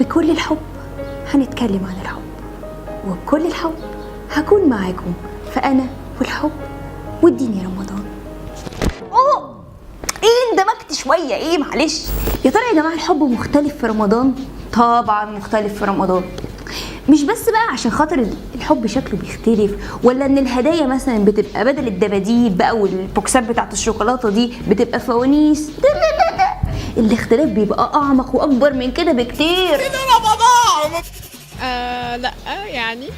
بكل الحب هنتكلم عن الحب، وبكل الحب هكون معاكم، فأنا والحب واديني رمضان. اوه ايه اندمجت شوية، ايه معلش. يا ترى يا جماعة الحب مختلف في رمضان؟ طبعا مختلف في رمضان، مش بس بقى عشان خاطر الحب شكله بيختلف، ولا ان الهدايا مثلا بتبقى بدل الدباديب بقى والبوكسات بتاعت الشوكولاتة دي بتبقى فوانيس. لا لا لا، الاختلاف بيبقى اعمق واكبر من كده بكتير. لا يعني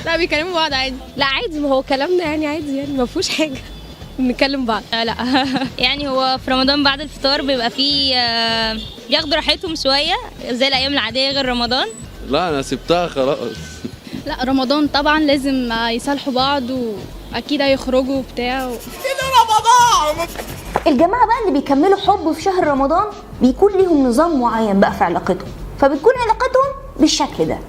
لا بيكلموا بعض عادي. لا عادي، ما هو كلامنا يعني عادي، يعني ما فيهوش حاجة، بنتكلم بعض. لا يعني هو في رمضان بعد الفطار بيبقى فيه بياخدوا راحتهم شوية زي الايام العادية غير رمضان. لا انا سبتها خلاص. لا رمضان طبعا لازم يصالحوا بعض واكيد هيخرجوا وبتاع الجماعة بقى اللي بيكملوا حب في شهر رمضان بيكون ليهم نظام معين بقى في علاقتهم، فبتكون علاقتهم بالشكل ده.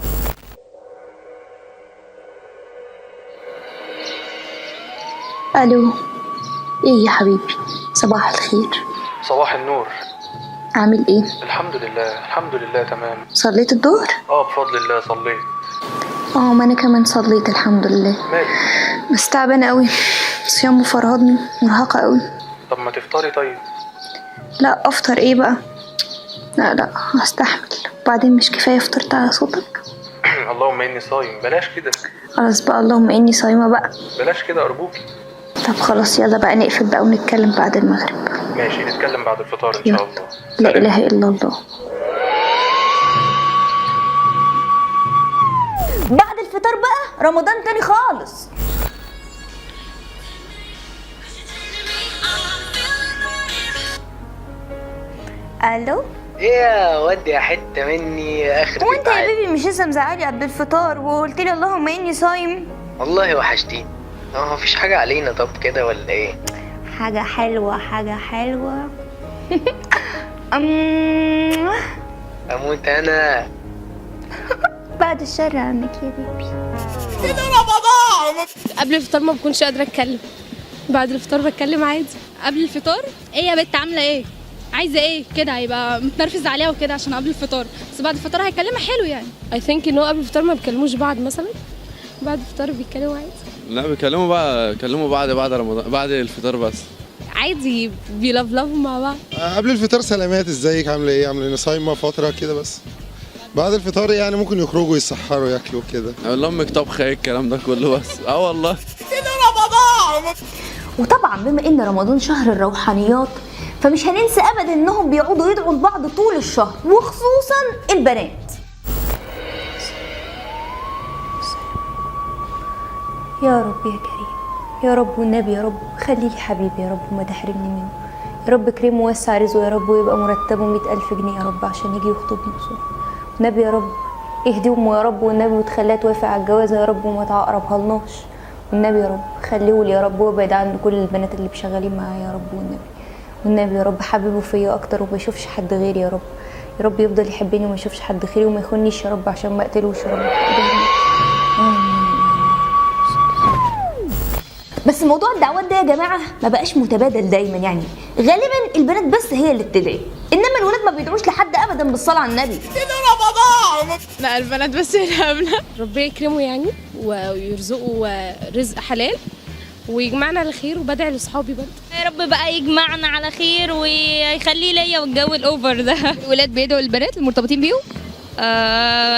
الو، ايه يا حبيبي؟ صباح الخير. صباح النور. عامل ايه؟ الحمد لله، الحمد لله تمام. صليت الظهر؟ اه بفضل الله صليت. اه ما انا كمان صليت الحمد لله. مالك؟ بس تعبانة قوي، صيام وفرهدني، مرهقة قوي. طب ما تفطري طيب. لا افطر ايه بقى؟ لا لا هستحمل، وبعدين مش كفاية فطرت على صوتك؟ اللهم اني صايم. بلاش كده. خلاص بقى، اللهم اني صايمه بقى. بلاش كده ارجوكي. طب خلاص يلا بقى نقفل بقى ونتكلم بعد المغرب. ماشي نتكلم بعد الفطار ان شاء الله. لا سلام. اله الا الله. بعد الفطار بقى رمضان تاني خالص. الو، ايه يا ود يا حتة مني اخر وانت يا البعاد. بيبي مش لسه مزعلي قبل الفطار وقلت لي اللهم اني صايم؟ والله وحشتيني. هو مفيش حاجة علينا طب كده ولا ايه؟ حاجة حلوة، حاجة حلوة. اموت انا. بعد الشر عنك يا بيبي. قبل الفطار ما بكونش قادرة اتكلم، بعد الفطار بتكلم عادي. قبل الفطار ايه يا بت عامله ايه عايزه ايه كده، هيبقى متنرفز عليها وكده عشان قبل الفطار، بس بعد الفطار هيكلمها حلو يعني. I think ان هو قبل الفطار ما بيكلموش بعض مثلا، بعد الفطار بيتكلموا عادي. لا بيكلموا بقى، كلموا بعض بعد رمضان، بعد الفطار بس. عادي بيلفلفوا مع بعض. قبل الفطار سلامات، ازيك عامله ايه، عامله ايه، صايمه فترة كده، بس بعد الفطار يعني ممكن يخرجوا يسحروا ياكلوا كده. اقول لامك طبخه ايه الكلام ده كله بس. اه والله. وطبعا بما ان رمضان شهر الروحانيات، فمش هننسى ابدا انهم بيقعدوا يدعوا لبعض طول الشهر، وخصوصا البنات. يا رب يا كريم، يا رب والنبي يا رب خلي لي حبيبي يا رب وما تحرمني منه يا رب، كريم ووسع رزقه يا رب ويبقى مرتبه 100,000 جنيه يا رب عشان يجي يخطبني بسرعة. والنبي يا رب اهدي امه يا رب والنبي وتخليها توافق على الجوازه يا رب وما تعقربها لناش. والنبي يا رب خليه لي يا رب وابعد عنه كل البنات اللي بشغالين معايا يا رب. والنبي والنبي يا رب حببه فيا اكتر وما يشوفش حد غيري يا رب، يا رب يفضل يحبني وما يشوفش حد غيري وما يخونيش يا رب عشان ما اقتلوش يا رب. بس موضوع الدعوات ده يا جماعة ما بقاش متبادل دايما، يعني غالبا البنات بس هي اللي بتدعي، انما الولاد ما بيدعوش لحد ابدا بالصلاة على النبي. لا البنات بس اللي قبلها. ربنا يكرمه يعني ويرزقه رزق حلال ويجمعنا على خير، وبدعي لاصحابي برضه. يا رب بقى يجمعنا على خير ويخليه ليا والجو ال over ده. الولاد بيدعوا للبنات المرتبطين بيهم؟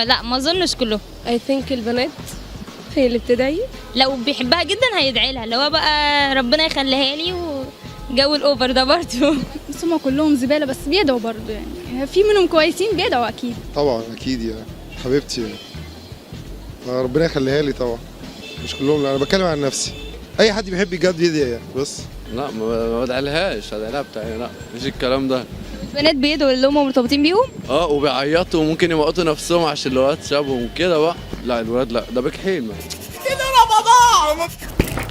لا ما اظنش كلهم. I think البنات هي اللي بتدعي. لو بيحبها جدا هيدعي لها، اللي هو بقى ربنا يخليها لي وجو ال over ده برضه. بس هما كلهم زبالة، بس بيدعوا برضه يعني، في منهم كويسين بيدعوا اكيد. طبعا اكيد يعني حبيبتي يعني. ربنا يخليها لي طبعا. مش كلهم، لا انا بتكلم عن نفسي، اي حد بيحب يجد يدعي يعني بس. لا ما بدعيلهاش، هدعيلها بتاع لا مش الكلام ده. البنات بيدعوا اللي هم مرتبطين بيهم؟ اه وبيعيطوا وممكن يموتوا نفسهم عشان الولاد سابهم كده بقى. لا الولاد لا، ده بجحيم.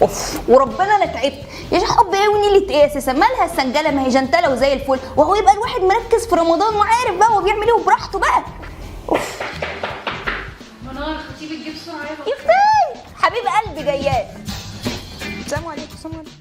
اوف وربنا انا تعبت يا شيخ. حب ايه ونيلة ايه اساسا؟ مالها السنجله، ما هي جنتله وزي الفل، وهو يبقى الواحد مركز في رمضان وعارف بقى هو بيعمل ايه وبراحته بقى. اوف منار خطيبك جه بسرعة. يا اختي حبيب قلبي جياد. السلام عليكم. السلام عليكم.